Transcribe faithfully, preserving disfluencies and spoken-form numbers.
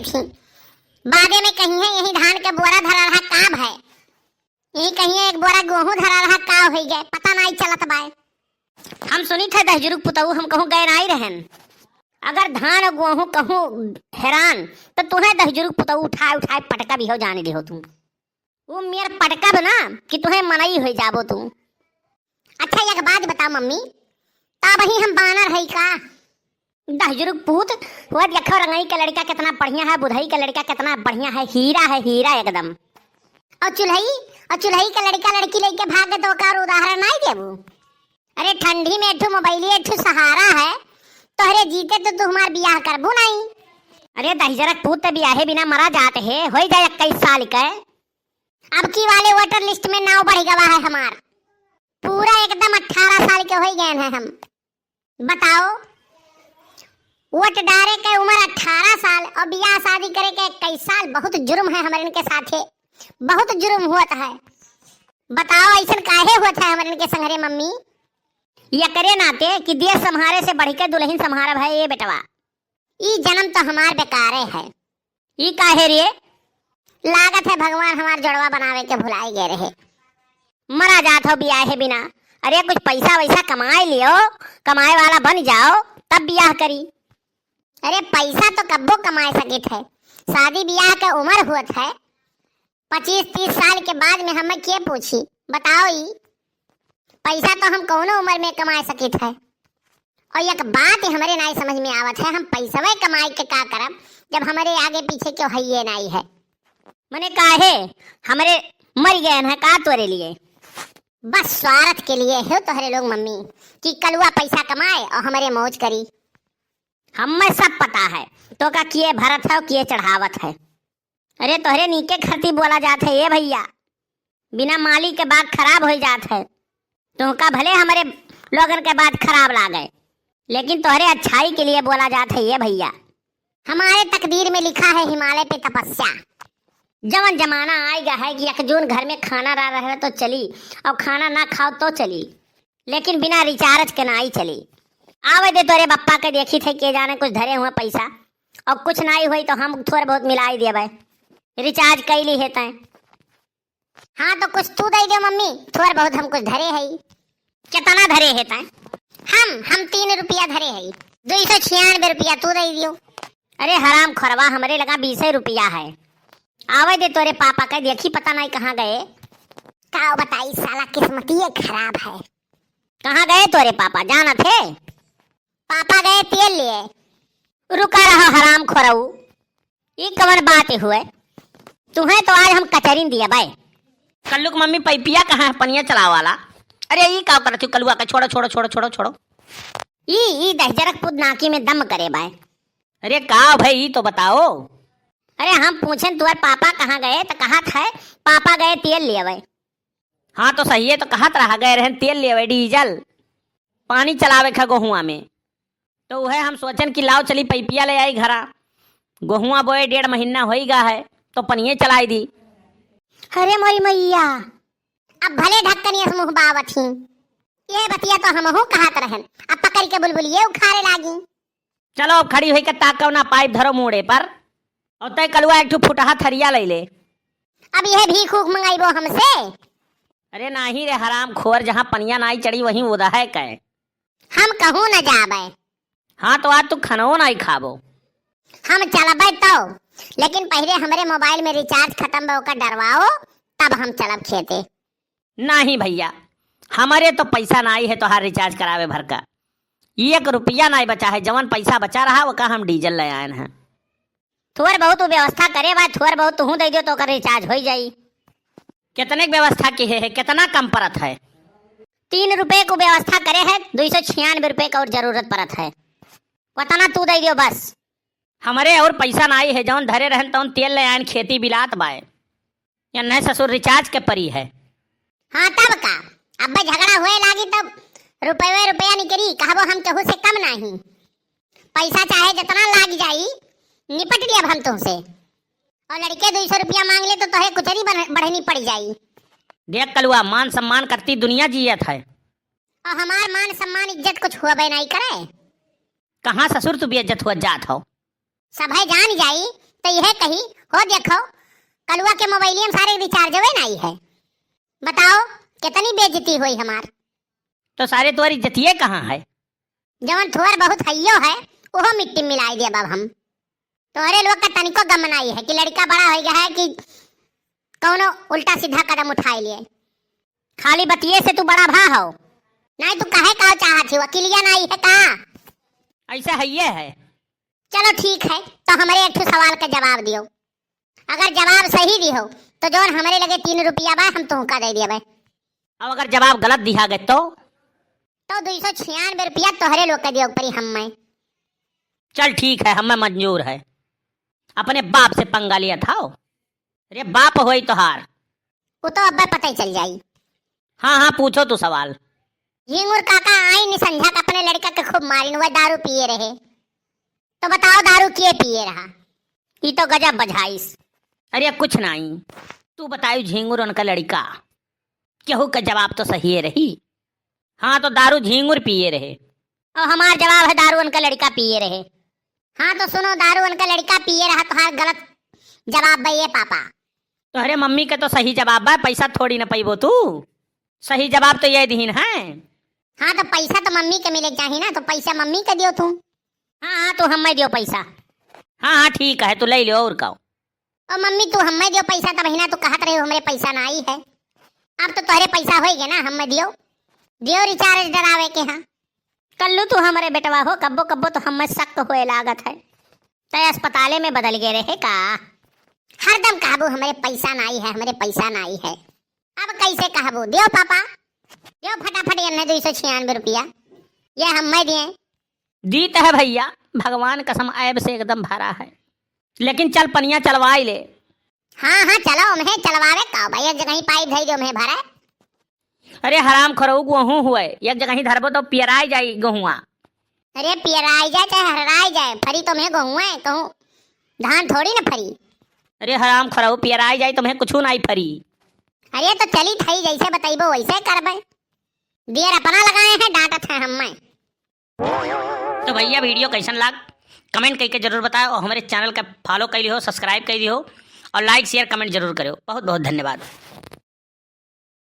थी। बादे में कहिहैं, यही धान के बोरा धरा रहा, का भय? यही कहिहैं, एक बोरा गोहूँ धरा रहा, का होइ गए, पता नाई चलत बाय। हम सुनित है दहिजरू क पुतऊ, हम कहूँ गए नाई रहेन। अगर धान और गोहूँ कहूँ हेरान, त तुहैं दहिजरू क पुतऊ उठाए उठाए पटकब, इहो जानि लिहो तू। उ मेर पटकब ना कि तुहैं मनई होइ जाबो तू। अच्छा, एक बात बताओ मम्मी, त अबहीं हम बानर हई का? दहिजरू क पूत, वो देखो रंगई का लड़का कितना बढ़िया है, बुधई का लड़का कितना बढ़िया है, हीरा है, हीरा एकदम। और चुल्हई, और चुल्हई का लड़का लड़की लइके भाग गए तो ओकर उदाहरण नाई देबू? अरे ठंडी में एक ठो मोबाइल, एक ठो सहारा है, तोहरे जीते तो तू हमार बियाह करबू नाई। अरे दहिजरा क पूत, त बियाहे बिना मरा जात है, होइ जाए इक्कीस साल के। अब की वाले वोटर लिस्ट में नाव बढ़ गवा है हमार, पूरा एकदम अठारह साल के होइ गए हैं हम। बताओ, वोट डारे के उम्र अठारह साल और बियाह शादी करे के इक्कीस साल, बहुत जुर्म है हमरन के साथे, बहुत जुर्म होत है। बताओ, ऐसन काहे होत है हमरन के संघरे मम्मी? एकरे नाते कि देश संभारे से बढ़ के दुल्हन संभारब है ये बेटवा। ई जन्म तो हमार बेकारे है। ई काहे रे? लागत है भगवान हमार जोड़वा बनावे के भुलाए गए रहे। मरा जात हो बियाहे बिना। अरे कुछ पैसा वैसा कमाए लियो, कमाए वाला बन जाओ, तब बियाह करी। अरे पैसा तो कब्बो कमाए सकित है, शादी बियाह के उम्र होत है, पच्चीस तीस साल के बाद में हमें के पूछी? बताओ ई। पैसा तो हम कौनो उम्र में कमाए सकित है। और एक बात हमरे नाई समझ में आवत है, हम पैसवे कमाए के का करब, जब हमरे आगे पीछे क्यों हइये नाई है? मने काहे, हमरे मर गए हैं का तोरे लिए? बस स्वार्थ के लिए हो तोहरे लोग मम्मी, कि कलुआ पैसा कमाए और हमरे मौज करी। हमें सब पता है, तो का किए भरत है और किए चढ़ावत है। अरे तोहरे नीके खरती बोला जात है ये भैया, बिना माली के बात खराब होइ जात है। तोहका भले हमरे लोगन के बात खराब लागे, लेकिन तोहरे अच्छाई के लिए बोला जात है ये भैया। हमारे तकदीर में लिखा है हिमालय पे तपस्या। जवन जमाना आइ गया है कि एक जून घर में खाना ना रहे तो चली और खाना ना खाओ तो चली, लेकिन बिना रिचार्ज के नाई चली। आवे दे तोरे बप्पा के, देखी थे के जाने कुछ धरे हुए पैसा, और कुछ नाई हुई तो हम थोड़ बहुत मिलाई देबे, रिचार्ज कैली है तैं। हाँ तो कुछ तू दे दो मम्मी, थोड़ बहुत हम कुछ धरे है। कितना धरे है तैं? हम हम तीन रुपया धरे है, दो सौ छियानवे रुपया तू दे दियो। अरे हराम खोरवा, हमरे लगा बीसे रुपया है। आवे दे तोरे पापा के, देखी पता नाई कहाँ गए। का बताई साला, किस्मतिये खराब है। कहाँ गए तोरे पापा, जानत है? पापा गए तेल लिए। रुका रहा हराम खोरऊ, ई कवन बात हुए? तुहें तो आज हम कचरिन दिया बाय। कल्लू के मम्मी, पैपिया कहाँ है पनिया चलावे वाला? अरे ई का करत हो कलुआ का, छोड़ो छोड़ो छोड़ो छोड़ो छोड़ो। ई ई दहिजरक पुत नाकी में दम करे बाय। अरे का भाई, ई तो बताओ। अरे हम पूछेन तुहर पापा कहाँ गए, त कहत है पापा गए तेल लेवे। हाँ तो सही है, तो कहत रहा गए रहन तेल लेवे, डीजल, पानी चलावे खा गोहुआ में। तो उहे हम सोचेन कि लाओ चली पैपिया ले आई घरा, गोहुआ बोए डेढ़ महीना होई गा है, तो पनिये चलाई दी। अरे मोरी मैया, अब भले ढक्कनिया से मुँह बावत ही, ये बतिया तो हमहू कहत रहन, अब पकड़ के बुलबुलिये उखाड़े लागी। चलो अब खड़ी होई के ताकव ना, पाइप धरो मूड़े पर। और तय कलुआ एक ठो फुटहा थरिया ले ले। अब यह भीख उख मंगाइबो हमसे? अरे नाही रे हराम खोर, जहाँ पनिया नाई चढ़ी वहीं उदा है कै। हम कहूँ न जाबे। हाँ तो आज तू खनवो नाई खाबो। हम चलबे तो, लेकिन पहले हमरे मोबाइल में रिचार्ज खत्म बा, ओकर डरवाओ, तब हम चलब खेते। नाही भैया, हमरे तो पैसा नाही है तोहार रिचार्ज करावे भर का। एक रुपया नाही बचा है, जवन पैसा बचा रहा ओका हम डीजल ले आयन है। थोर बहुत व्यवस्था करे बा, थोर बहुत तुहूँ दे दियो तो ओकर रिचार्ज होई जाई। कितने के व्यवस्था किहे है, कितना कम परत है? तीन रुपये को व्यवस्था करे है, दो सौ छियानवे रुपये का और जरूरत परत है, उतना तू दे दियो बस। हमरे और पैसा नाही है, जौन धरे रहन तौन तेल ले आयन, खेती बिलात बाय। या नहीं ससुर रिचार्ज के परी है। हाँ तब का, अब झगड़ा होए लागी तब रुपये रुपया निकरी, कहबो हम केहू से कम नाही। पैसा चाहे जितना लाग जाई, निपट लियब हम तुमसे। और लड़के दो सौ रुपया मांग ले तो तोहे कुचरी बन-, बढ़नी पड़ जाई। देख कलुआ, मान सम्मान करती दुनिया जियत है। और हमार मान सम्मान इज्जत कुछ हुआ बे नहीं करे। कहाँ ससुर तू बेइज्जत हुआ जात हो? सभे जान जाई तो यह कही, "हो देखो, कलुआ के मोबाइलिया में सारे रिचार्जवे नाई है। बताओ, कितनी बेइज्जती होई हमार।" तो सारे तोहरी इज्जतिये कहाँ है? जवन थोर बहुत हइयो है, ओहो मिट्टी में मिलाई देब अब हम। तोहरे लोग का तनिको गम नाई है कि लड़का बड़ा हो गया है कि कौनो उल्टा सीधा कदम उठाए लिए। खाली बतिये से तू बड़ा भा हो। नाई, तू काहे का चाहत ही? वकीलिया नाई है का? ऐसा हइये है। चलो ठीक है, तो हमरे एक ठो सवाल का जवाब दियो। अगर जवाब सही दिहो, तो जौन हमरे लगे तीन रुपया बा, हम तुहका दे देबे। अब अगर जवाब गलत दिहा गए तो? तो दुई सौ छियानबे रुपया तोहरे लोग के दियो परी हम्मे। चल ठीक है, हम्मे मंजूर है। अपने बाप से पंगा लिया था। अरे बाप होई तोहार। वो तो अब्बे पता ही चल जाई। हाँ, हाँ, पूछो तू सवाल। झींगुर काका आई नि संझा का अपने लड़का के खूब मारिन, वह दारू पिए रहे। तो बताओ, दारू किए पिए रहा? ई तो गजब बझाइस। अरे कुछ नाई, तू बतायू झींगुर उनका लड़का, केहू का जवाब तो सही रही। हाँ, तो दारू झींगुर पिए रहे। और हमार जवाब है, दारू उनका लड़का पिए रहे। हाँ, तो सुनो, दारू उनका लड़का पिए रहा, तोहार गलत जवाब बा ये पापा। तोहरे मम्मी के तो सही जवाब बा, पैसा थोड़ी न पइबो तू। सही जवाब तो ये दिहिन है। हाँ, तो पैसा तो मम्मी के मिले के चाही ना, तो पैसा मम्मी के दियो तू। हाँ, हाँ, तू हम्मे दियो पैसा। हाँ, हाँ, ठीक है, तू ले लियो और का। ओ मम्मी, तू हम्मे दियो पैसा, तब ही ना तू कहत रहे हो हमरे पैसा नाई है। अब तो तोहरे पैसा होई गए ना, हम्मे दियो, दियो रिचार्ज डरावे के। हाँ कल्लू, तू हमरे बेटवा हो, कब्बो कब्बो तो हम्मे शक होए लागत है। तय अस्पताले में बदल गए रहे का? हरदम कहबू हमरे पैसा नाई है, हमरे पैसा नाई है। अब कैसे कहबू? दियो पापा, दियो फटाफट एन्ने दुई सौ छियानबे रुपया, ये हम्मे दिए। दीत है भैया, भगवान कसम ऐब से एकदम भरा है, लेकिन चल पनिया चलवाई ले। हाँ, हाँ, चलो, उम्हे चलवावे का बा, एक जगह ही पाइप धई दे, उम्हे भरे। अरे हराम खरऊ, गोहूँ हुए, एक जगह ही धरबो तो पियराई जाई गोहुआ। अरे पियराई जाए चाहे हरराई जाए, फरी तो उम्हे गोहुआ है, कहूँ धान थोड़ी न फरी। अरे हराम खरऊ, पियराई जाई तो उम्हे कुछू नाई फरी। अरे तो चली थई, जैसे बतइबो वैसे करबे। दियर अपना लगाए हैं, डांटत है हम्मे। तो भैया video कैसन लाग, comment कइके जरूर बताओ और हमरे channel का follow कइ लिहो, subscribe कइ लिहो और like share comment जरूर करो। बहुत बहुत धन्यवाद।